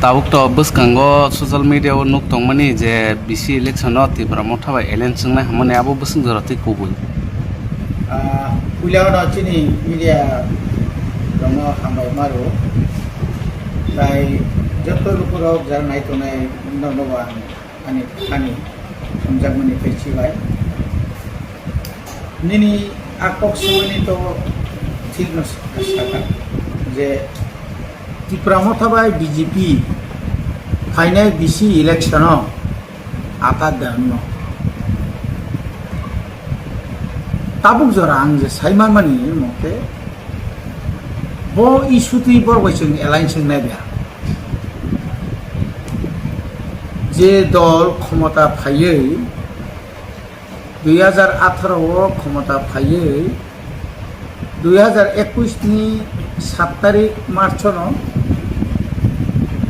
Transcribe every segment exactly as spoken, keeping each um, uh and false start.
Tabuk to bwskango social media o nuk tongmani je B C election o Tipra Motha bai alliance wngnai hwnmani abo bwswk jora twi kubui. Ah, puila no chini media rokno hambai maro. Tai joto lukurok jara nai tongnai nono bo ang ani thani hamjakmani tei chibai. Nini a kok swmani to thik no sakha je Tipra Motha bai B J P phainai B C election o ata dano. Tabuk jora ang je sai manmani mote bo issue twi borok bai chwng alliance wngnai ba. Je dol khomota phaiwi dui hajar atharo o khomota phaiwi dui hajar ekwis ni sat tarik March no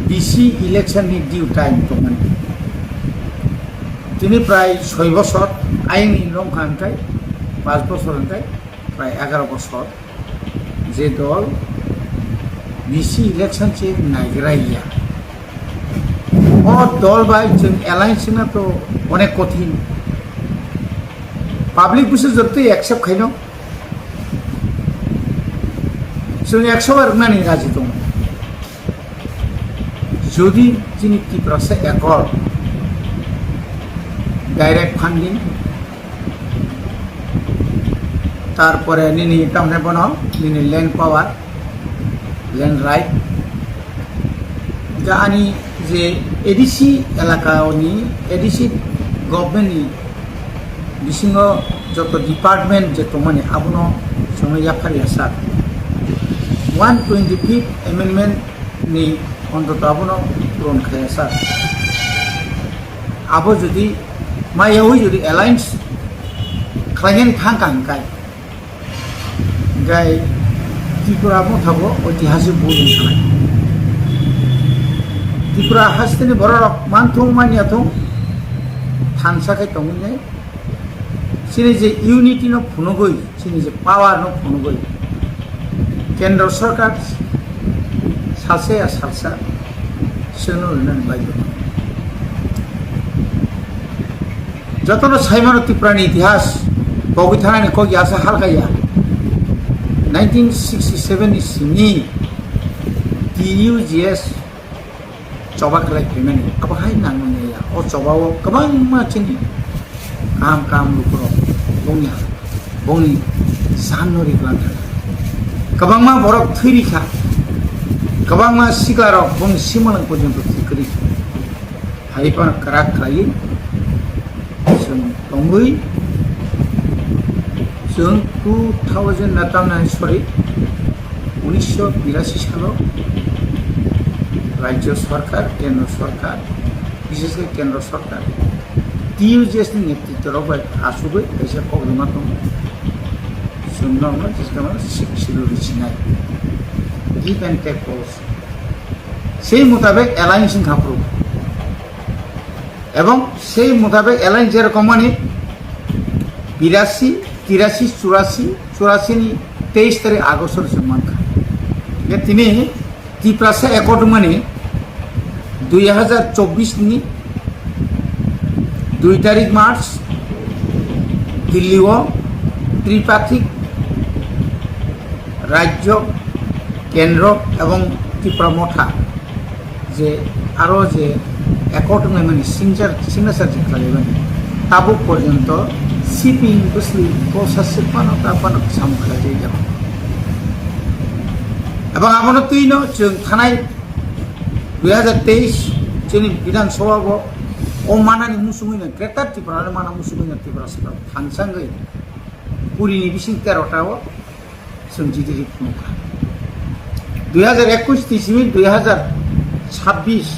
B C election ni due time tongmani. Tini prai soi bosor, ayang ni longkha hwnkhe paanch bosor hwnkhe prai egaroh bosor. Je dol B C election se naigraiya, o dol bai chwng alliance wngna to onek kothin. Public busu jotoi accept khaino, chwng ekso bar wngnani raji tongo. Jodi chini Tiprasa Accord, direct funding, tarpore nini tamne bono nini land power, land right, ja ani je A D C elaka ni A D C government ni bisingo joto department je tongmani abono chwngno yaphar yasa one twenty fifth amendment ni ontoto abono puron khaya sa. Abo jodi maya oi jodi alliance khlainani thang kang kai. Gai Tripura Motha bo oitihasik bul wngkha. Tripura hasteni borok manthung manya thung thansa khai tongwi nai. Chini je unity no phunugwi, chini je power no phunugwi, Kendra Sarkar salsa ya salsa chwngno rinani bagwi. Jotono saimano Tripura ni itihas, bogwi thanani kok ya sa halka ya. Nineteen sixty seven ni simi T U G S choba khlai phaimani, abo hai nangmani ya. O choba o kwbangma chini kaham kaham lukurok bongni, bongni san no riklang kha. Kwbangma borok thwi rikha, kwbangma siklarok bongni simalang porjonto thwi kwrwi kha. Hai phano kwrak khlaiwi chwng tongwi, chwng two thousand na tamnai, sorry, unisho birasi salo Rajya Sarkar, Kendra Sarkar, bishesh kore Kendra Sarkar, T U G S ni netritwa rok bai achugwi kaisa kokrwma tongo. Chwng no hwnwi Sixth Schedule rwchinai, give and take policy. Sei mutabek alliance wngkha phuru. Ebong sei mutabek alliance jerokom mani birasi, tirasi, churasi, churasi ni teis tarik August o se mankha. Hingke tini Tiprasa Accord mani dui hajar chobbish ni dui tarik March Delhi o tripartite rajyo, kendro ebong Tipra Motha je aro je accord wnglaimani signature, signature je khlaimani tabuk porjonto siping bwsli kosa swk phano ta phano samung khlaijak. Ebong abono twino chwng thanai dui hajar teis chini Bidhan Sabha bo o manani musungwi no Greater Tripura no mana musungwi no Tripura saka thansangwi kuri ni bising tero ta o chwng G D P phunukha. Dui hajar ekwis ni simi dui hajar chabbish,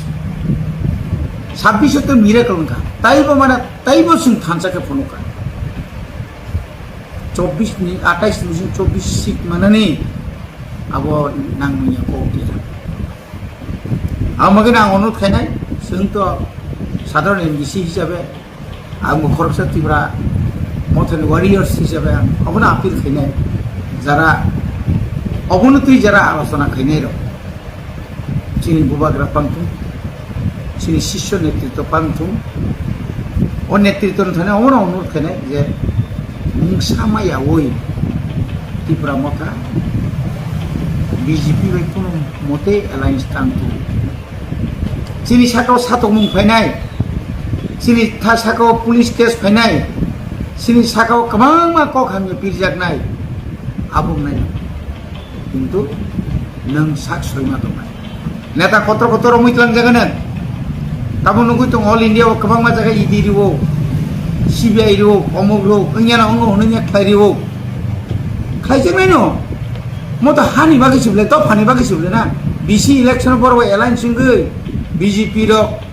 chabbish o to miracle wngkha. Taibo mana, taibo chwng thansa khe phunukha. Chobbish ni, atais ni simi chobbish seat manani abo nangmani kok dia. Amo khe ang onurod khainai, chwng to sadharon M D C hisabe, ang bo khoroksa Tipra Mothani warriors hisabe ang obono appeal khainai, jara obono twi jara alochona khainai rok, chini bubagra pangthung, Chini sisyo netritwo pangthung. O netritwo no thani omo no onurod khainai je mungsa maya oi Tipra Motha B J P bai kuno mote alliance tangthung. Chini saka o satokmung phainai, chini tha saka o police case phainai, chini saka o kwbangma kok hamya pirjaknai, abo wngnai. Kintu nwng sak soima tongnai. Neta kotor kotor romwi tlangjagano. Tamo nugwi tongo All India o kwbangma jaga E D riwo, C B I riwo, omok riwo, wngya na wngo hwnwi khlai riwo. Khlaijaknai no. Mo to hani bagwi se bwle, dophani bagwi se bwle na. B C election borok bai alliance wngwi B J P rok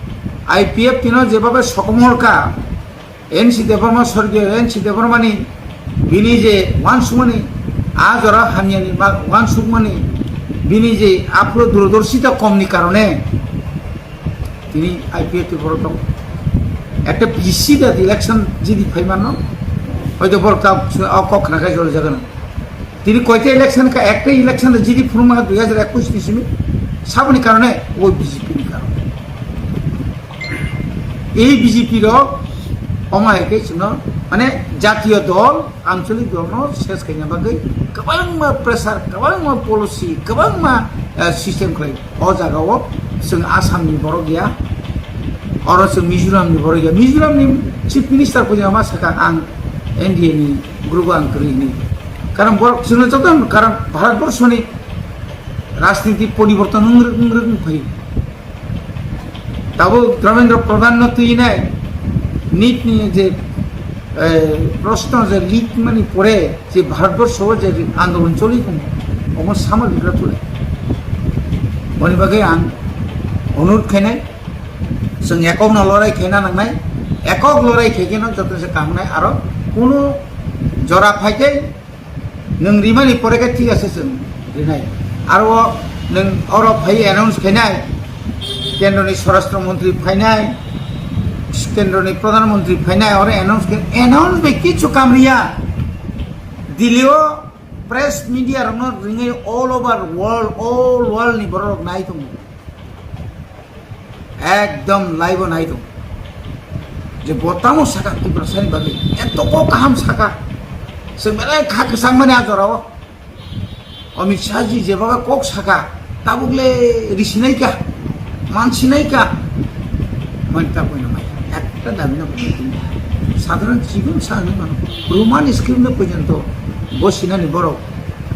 I P F T no jeba bai sokomorka. N C Debbarma, sorgiyo N C Debbarmani bini je uansukmani, a jora hamyani ma-, uansukmani, bini je aphuru durdorshita komni karone tini I P F T borok tongo. Ekta B C da election jidi phaimanno, hoito borok ta o kok khna khai jol jagano. Tini koita election ka, ekta election da jidi phunukma dui hajar ekush ni simi, saboni karone o B J P ni karone. Ei B J P rok omo hai khe chwngno, mane, jatiyo dol, ancholik dolno ses khaina bagwi kwbangma pressure, kwbangma policy, kwbangma, eh, system khlai. O jagao chwng Assamni borok ya, oro chwng Mizoramni borok ya. Mizoramni Chief Minister poito ma sakha, ang N D A ni group ang kwrwi hwnwi. Karon borok chwngno joto, karon Bharat Borshoni rajniti poriborton wng rwk, wng rwk wng phai. Tabuk Dharmendra Pradhan no twinai nit ni je, eh, proshno je leak mani pore je Bharatborsho o je andolon choli tongo, omo sama bigra tule. Boni bagwi ang onurod khainai, chwng ekok no lorai khaina nangnai, ekok lorai khaikhe no joto se kamunai aro kunu jora phaikhe Nwng rimani pore khe thik ase chwng rinai. Aro o nwng oro phai announce khainai, kendroni swarashtra montri phainai, kendroni pradhan montri phainai, oro announce khe, announce bai kichu kam riya. Delhi o press media rokno ringwi all over world, all world ni borok rok nai tongo. Ekdom live o nai tongo. Je bo tamo saka Tiprasani bagwi. Eto kok kaham saka. Chwng belai kha kwchang mani a jorao. Amit Shah ji je baga kok saka. Tabuk le risinai ka. Mansinai ka. Mani ta koino mai. Ekta dabi na koino tini. Sadharan jibon sa hinwi mano. Roman script no porjonto bo sinani borok.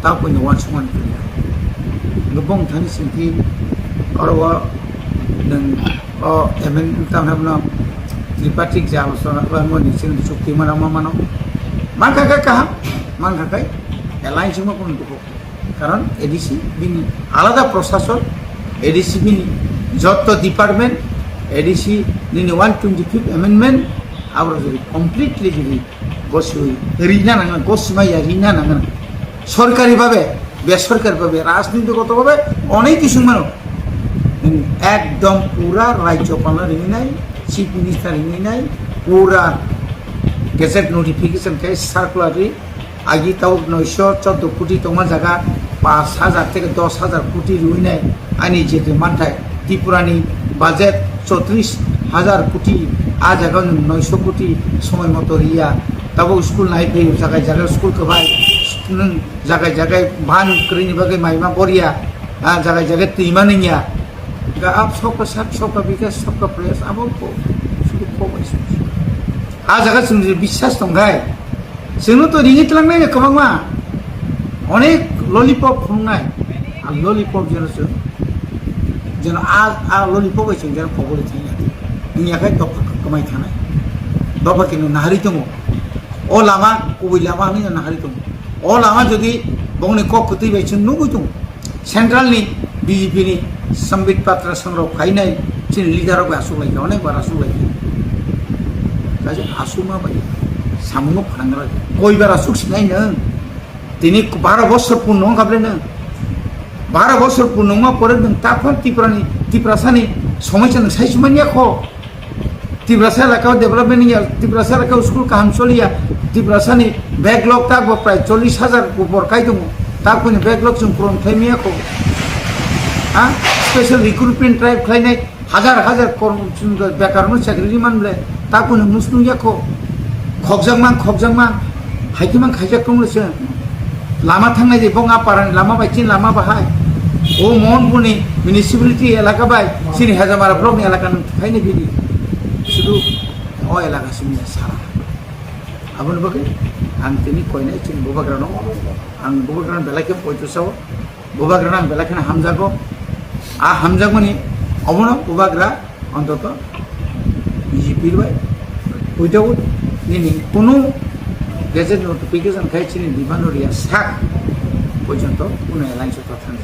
Tao puino uansukmani kwrwi. Hwnkhe bong thani singkhe oro o nwng o M N tamo hwnwi bono tripartite je alochona khlaimani chwng chukti mana ma mano. Mankha khe kaham, mankha khe alliance wngma kunu dukhu. Karon A D C bini alada proshasok, A D C bini jotto department, A D C nini one twenty fifth amendment, aboro jodi completely jodi Goswi rina nangna, gosima ya rina nangna. Sorkari babe, besorkari babe, rajniti goto babe, onek kisu mano. Ekdom pura rajyopal no rinai, chief minister rinai, pura gazette notification kai circular ri, agi tau noisho chordo koti tongma jaga, pash hajar theke dos hajar koti riwi nai. Ani je je manthai Tripura ni budget chotris hajar koti, a jaga o nwng noisho koti somoi moto riya. Tabuk school nai phai, jagai jagai school kwbai, nwng jagai jagai ban kwrwini bagwi maima boriya, a jagai jagai twima nungya. Ga ap sabka sat, sabka bikas, sabka prayas, abo ko, sudu ko bai sudu. A jaga chwng je biswas tongkhai, chwngno to ringwi tlangnai kwbangma, onek lollipop phunuknai, a lollipop jeno chwng, jeno a, a lollipop bai chwng jeno pogori thangya, wngya khai dopha kwmai thanai, dopha kino nahari tongo, o lama kubui lama hinwi nahari tongo, o lama jodi bongni kok kwtwi bai chwng nugwi tongo. Central ni B J P ni Sambit Patra songrok phainai chini leader rok bai asuk laikha, onek bar asuk laikha. Kaisa asukma bai samungo phanangra. Koi bar asuk sinai nwng? Tini baro bosor purno wngkha ble nwng? Baro bosor purno wngma pore nwng takhon Tripura ni, Tiprasa ni somosya nwng sai sumani ya kho? Tiprasa elakao development ya, Tiprasa elakao school kaham choliya, Tiprasa ni backlog tak bo prai chollish hajar upor kai tongo, tak boni backlog chwng puron khlai maya kho. Ha? Special recruitment drive khlainai, Hajar hajar kormo chwng bekarno chakri ri man ble, ta kunu musnung ya kho. Khokjak man, khokjak man, hai khe man khaijak tong le se. Lama thangnai je bong aparani lama bai chin lama bahai. O Mohanpurni municipality elaka bai chini Hajamara block ni elaka nung phaini bidi. Sudu o elaka simi sara. Aboni bagwi ang tini koinai chini bubagrano, ang bubagrano belai khe poito sao, bubagrano ang belai kheno hamjago. A hamjakmani obono bubagra ontoto B J P bai without nini kunu gazette notification khai chini demand no riya sak porjonto kunu alliance o thang.